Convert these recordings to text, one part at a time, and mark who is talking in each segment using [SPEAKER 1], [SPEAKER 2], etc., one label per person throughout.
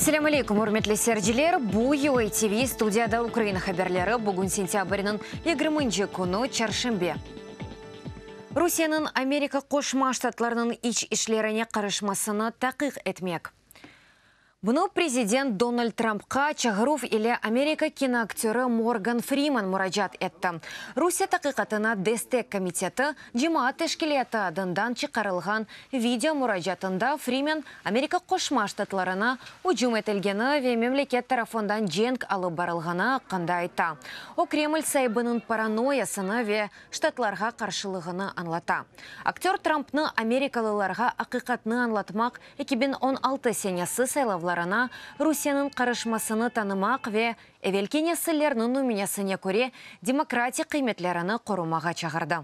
[SPEAKER 1] Selâm aleyküm, ürmetli seyirciler! Bu UATV studiyada Ukraina haberleri. Bugün sentâbrniñ yigirminci künü, çarşenbe. Rusiyeniñ Amerika Qoşma Ştatlarınıñ iç işlerine qarışmasını taqiq etmek. Bunı prezident Donald Trampqa çağıruv ile Amerika kinoaktörı Morgan Friman muracaat etti. Rusiye taqiqatına destek komiteti cemaat teşkilâtı adından çıqarılğan video muracaatında Frimen Amerika Qoşma Ştatlarına ücüm etilgeni ve memleket tarafından cenk alıp barılğanı aqqında ayta. O, Kreml saibiniñ paranoyasını ve Ştatlarğa qarşılığını añlata. Aktör Trampnı amerikalılarğa aqiqatnı añlatmaq, 2016 senesi saylavlarına Rusiyeniñ qarışmasını tanımaq ve evelki nesillerniñ nümünesine köre demokratik qıymetlerini qorumağa çağırdı.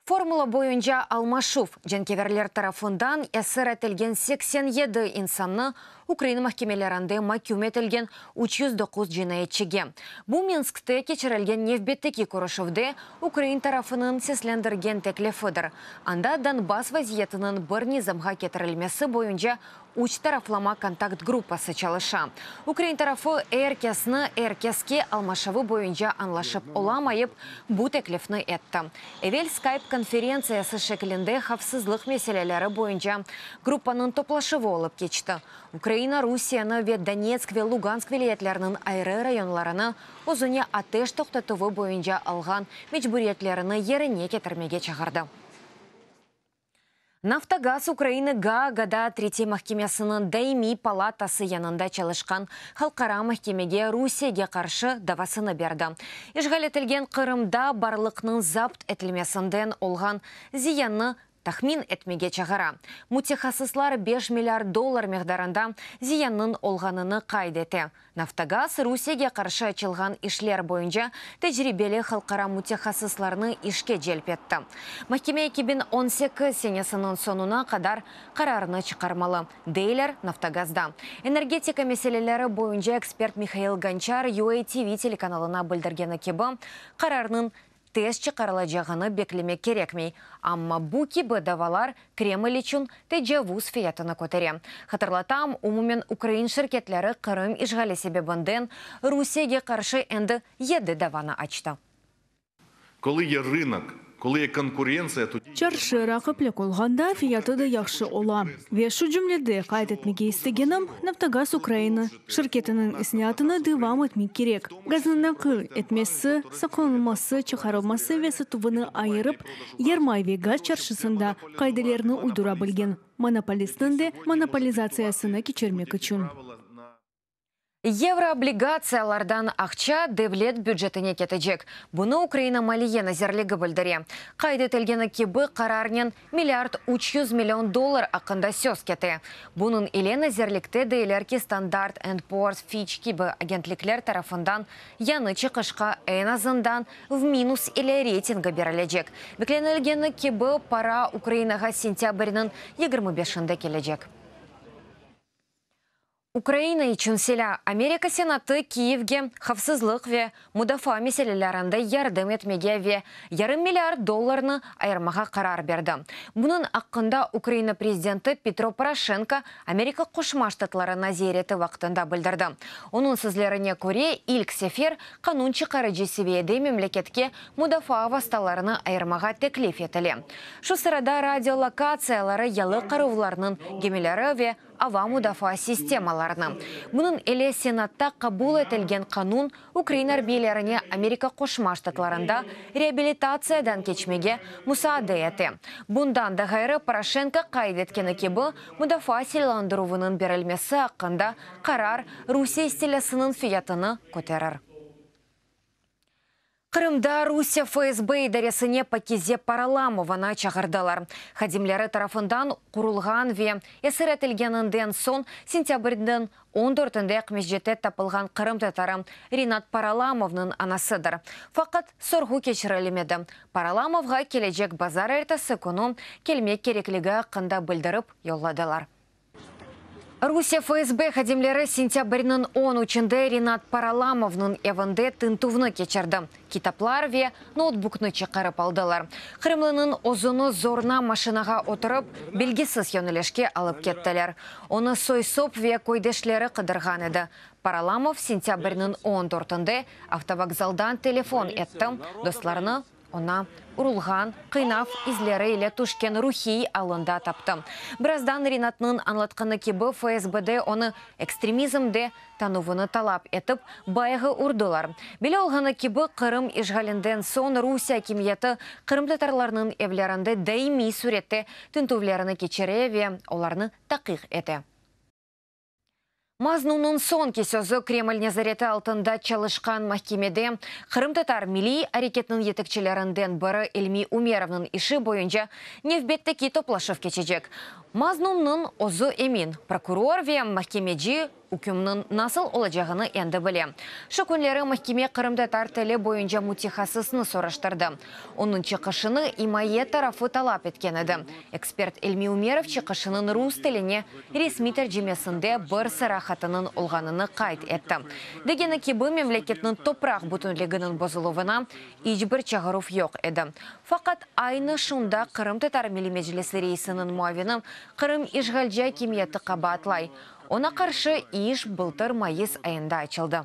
[SPEAKER 1] Formula boyunca almaşuv, cenkeverler tarafından esir etilgen 87 insannı ukrain mahkemelerinde maküm etilgen 309 cinayetçige. Bu Minskte keçirilgen nevbetteki körüşüvde ukrain tarafınıñ seslendirgen teklifidir. Anda Donbass vaziyetiniñ bir nizamğa ketirilmesi boyunca üç taraflama kontakt gruppası çalışa. Ukrain tarafı er kesni er keske almaşuvı boyunca añlaşıp olamayıp, bu teklifni etti. Evel Skype konferentsiyası şeklinde havfsızlıq meseleleri boyunca gruppanıñ toplaşuvı olıp keçti. Ukraina Rusiyeni ve Donetsk ve Lugansk vilâyetleriniñ ayrı rayonlarını özüne ateş toqtatuvı boyunca alğan mecburiyetlerini yerine ketirmege çağırdı. Naftogaz Ukrainı Gaagada Tretiy mahkemesiniñ daimiy palatası yanında çalışqan Halqara mahkemege Rusiyege qarşı davasını berdi. İşğal etilgen Qırımda barlıqnıñ zapt etilmesinden olğan ziyannı tahmin etmege çağıra. Mütehassıslar beş milliard dollar miqdarında ziyannıñ olğanını qayd ete. Naftogaz Rusiyege qarşı açılğan işler boyunca tecribeli halqara mütehassıslarnı işke celp etti. Mahkeme 2018 senesiniñ soñuna qadar qararnı çıqarmalı, deyler Naftogazda. Energetika meseleleri boyunca ekspert Mihail Gonçar UATV telekanalına bildirgeni kibi, qararnıñ tez çıqarılacağını beklemek kerekmey, amma bu kibi davalar Kreml içün tecavuz fiyatını kötere. Hatırlatam, umumen ukrain şirketleri Qırım işğali sebebinden Rusiyege qarşı endi yedi davanı açtı.
[SPEAKER 2] Kolı ye rınok, kolı ye konkurentsiya, todi.
[SPEAKER 3] Çarşı raqiplik olğanda fiyatı da yahşı ola. Ve şu cümlede qayd etmege istegenim, Naftogaz Ukrainı şirketiniñ islâatını devam etmek kerek. Gaznıñ naqil etmesi, saqlanılması, çıqarılması ve satuvını ayırıp, yermay ve gaz çarşısında qaidelerni uydura bilgen monopolistniñ de monopolizatsiyasını keçirmek içün.
[SPEAKER 1] Yevroobligatsiyalardan aqça devlet bücetine ketecek. Bunı Ukraina Maliye nazirligi bildire. Qayd etilgeni kibi, qararnen milliard 300 million dollar aqqında söz kete. Bunıñ ile nazirlikte deyler ki, Standard and Poor's, Fitch kibi agentlikler tarafından yañı çıqışqa eñ azından v minus ile reytingi berilecek. Beklenilgeni kibi, para Ukrainağa sentâbrniñ 25-inde kelecek. Ukraina içün silâ. Amerika Senatı Kiyevge havfsızlıq ve mudafaa meselelerinde yardım etmege ve yarım milliard dollarnı ayırmağa qarar berdi. Bunıñ aqqında Ukraina prezidenti Petro Poroşenko Amerika Qoşma Ştatlarına ziyareti vaqtında bildirdi. Onıñ sözlerine köre, ilk sefer qanun çıqarıcı seviyede memleketke mudafaa vastalarını ayırmağa teklif etile. Şu sırada radiolokatsiyaları, yalı qaruvlarnıñ gemileri ve ava mudafaa sistemalarını. Bunıñ ile Senatta qabul etilgen qanun ukrain arbiylerine Amerika Qoşma Ştatlarında reabilitatsiyadan keçmege musaade ete. Bundan da ğayrı, Poroşenko qayd etkeni kibi, mudafaa silâlandıruvınıñ berilmesi aqqında qarar Rusiye istilâsınıñ fiyatını köterir. Qırımda Rusiye FSB idaresine Pakize Paralamovanı çağırdılar. Hadimleri tarafından qurulğan ve esir etilgeninden soñ sentâbrniñ 14-inde Aqmescitte tapılğan qırımtatarı Rinat Paralamovnıñ anasıdır. Faqat sorğu keçirilmedi. Paralamovğa kelecek bazarertesi künü kelmek kerekligi aqqında bildirip yolladılar. Rusiye FSB hadimleri sentâbrniñ on üçünde Rinat Paralamovnıñ evinde tintüvni keçirdi, kitaplar ve noutbuknı çıqarıp aldılar. Qırımlınıñ özüni zorna maşinağa oturıp, belgisiz yönelişke alıp kettiler. Onı soy-sop ve köydeşleri qıdırğan edi. Paralamov sentâbrniñ on dörtünde avtovokzaldan telefon etti, dostlarını Oña urulğan, qıynav izleri ile tüşken ruhiy alında taptı. Birazdan Rinatnıñ añlatqanı kibi, FSBde onı ekstremizmde tanuvını talap etip, bayağı urdılar. Belli olğanı kibi, Qırım işğalinden soñ Rusiye akimiyeti qırımtatarlarnıñ evlerinde daimiy sürette tintüvlerini keçire ve olarnı taqiq ete. Maznunnıñ soñki sözü Kreml nezareti altında çalışqan mahkemede qırımtatar milliy areketiniñ yetekçilerinden biri İlmi Umerovnıñ işi boyunca nevbetteki toplaşuv keçecek. Maznunnıñ özü emin, prokuror ve mahkemeci ükümniñ nasıl olacağını endi bile. Şu künleri mahkeme qırımtatar tili boyunca mütehassısnı soraştırdı. Onıñ çıqışını imaye tarafı talap etken edi. Ekspert İlmi Umerov çıqışınıñ rus tiline resmiy tercimesinde bir sıra hatanıñ olğanını qayd etti. Degeni kibi, memleketniñ topraq bütünliginiñ bozuluvına iç bir çağıruv yoq edi. Faqat aynı şunda Qırımtatar Milliy Meclisi reisiniñ muavini Qırım işğalci akimiyeti qabaatlay. Oña qarşı iş bıltır mayıs ayında açıldı.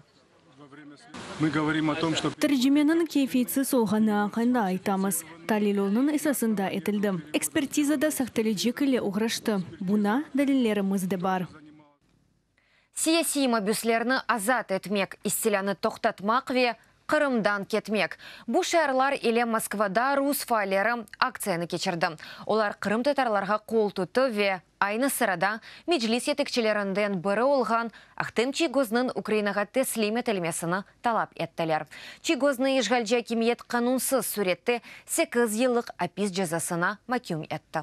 [SPEAKER 3] Tercimeniñ keyfiyetsiz olğanı aqqında aytamız. Talil onıñ esasında etildi. Ekspertiza da sahtelecik ile oğraştı. Buna delillerimiz de bar.
[SPEAKER 1] Siyasiy mabüslerni azat etmek, istilânı toqtatmaq ve Qırımdan ketmek, bu şiarlar ile Moskvada rus faalleri aktsiyanı keçirdi. Olar qırımtatarlarğa qol tuttı ve Aynı sırada, Meclis yetekçilerinden biri olğan Ahtem Çiygoznıñ Ukrainağa teslim etilmesini talap ettiler. Çiygoznı işğalci akimiyet qanunsız sürette sekiz yıllıq apis cezasına maküm etti.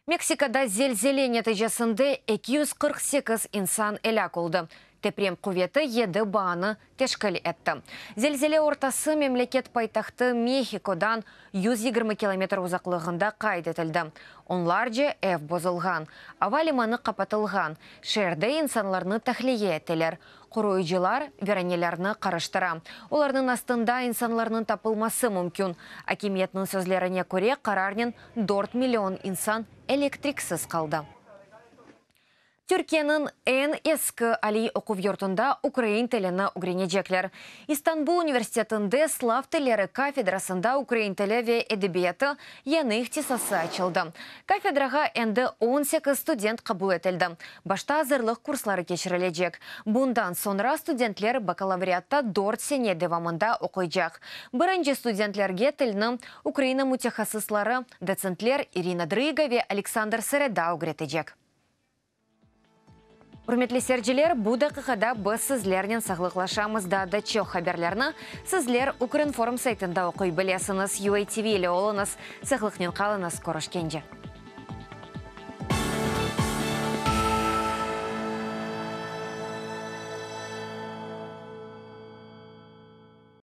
[SPEAKER 1] Meksikada zelzele neticesinde 248 insan elâk oldı. Deprem quveti yedi baanı teşkil etti. Zelzele ortası memleket paytahtı Mehikodan 120 kilometr uzaqlığında qayd etildi. Onlarca ev bozulğan, ava limanı qapatılğan, şeerde insanlarnı tahliye ettiler. Qoruyıcılar viranelerni qarıştıra. Olarnıñ astında insanlarnıñ tapılması mümkün. Akimiyetniñ sözlerine köre, qararnen dört million insan elektriksiz qaldı. Türkiyeniñ eñ eski aliy oquv yurtunda ukrain tilini ögrenecekler. İstanbul universitetinde slav tilleri kafedrasında ukrain tili ve edebiyatı yañı ihtisası açıldı. Kafedrağa endi 18 student qabul etildi. Başta azırlıq kursları keçirilecek. Bundan soñra studentler bakalavriatta dört sene devamında oquycaq. Birinci studentlerge tilni Ukraina mütehassısları, dotsentler İrina Drıga ve Aleksandr Sereda ögretecek. Ürmetli seyirciler, bu daqiqada biz sizlernen sağlıqlaşamız. Daa da çoq haberlerni sizler Ukrinform saytında oquy bilesiñiz. UATV ile oluñız, sağlıqnen qalıñız, körüşkence.